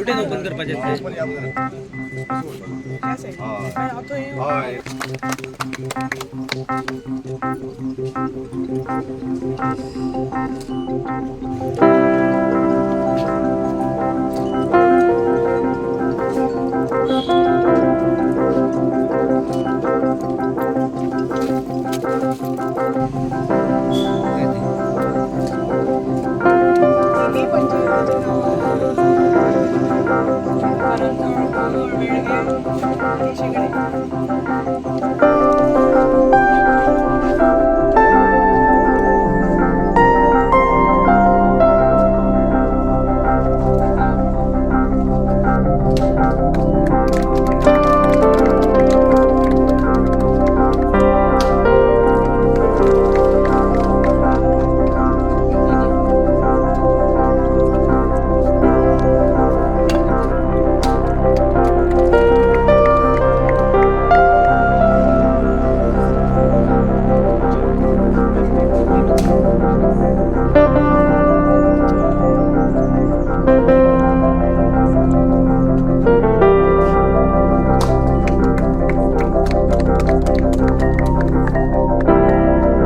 हेवटेन ओपन करपाचें. ह्या सायडीन. हांव थंय. हय. तिनूय पंचायतीचीं नांवां, करंजोळ, कोलूळ, वेळगें आनी शेगडे.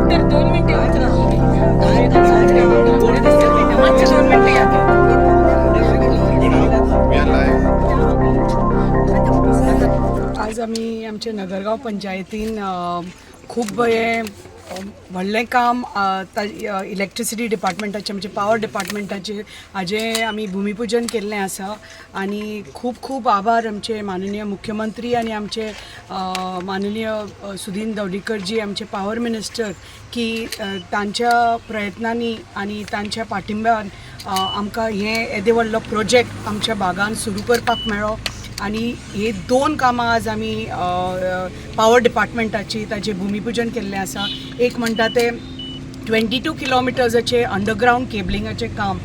तर 2 मिनटं मातशें 2 मिनटं या. We are live. आज आमी आमच्या नगरगांव पंचायतीन खूब हें व्हडलें काम इलेक्ट्रिसिटी डिपार्टमेंटाचें, आमचे पावर डिपार्टमेंटाचें हाजें आमी भुमिपुजन केल्लें आसा. आनी खूब खूब आभार आमचे माननीय मुख्यमंत्री आनी आमचे माननीय सुदीन दवलीकरजी, आमचे पावर मिनिस्टर, की तांच्या प्रयत्नांनी आनी तांच्या पाठिंब्यान आमकां हें येदे व्हडलो प्रोजेक्ट आमच्या भागान सुरू करपाक मेळ्ळो. आनी ही दोन कामां आज आमी पावर डिपार्टमेंटाची ताजें भुमिपुजन केल्लें आसा. एक म्हणटा तें 22 किलोमिटर्साचें अंडरग्रावंड केबलिंगाचें काम.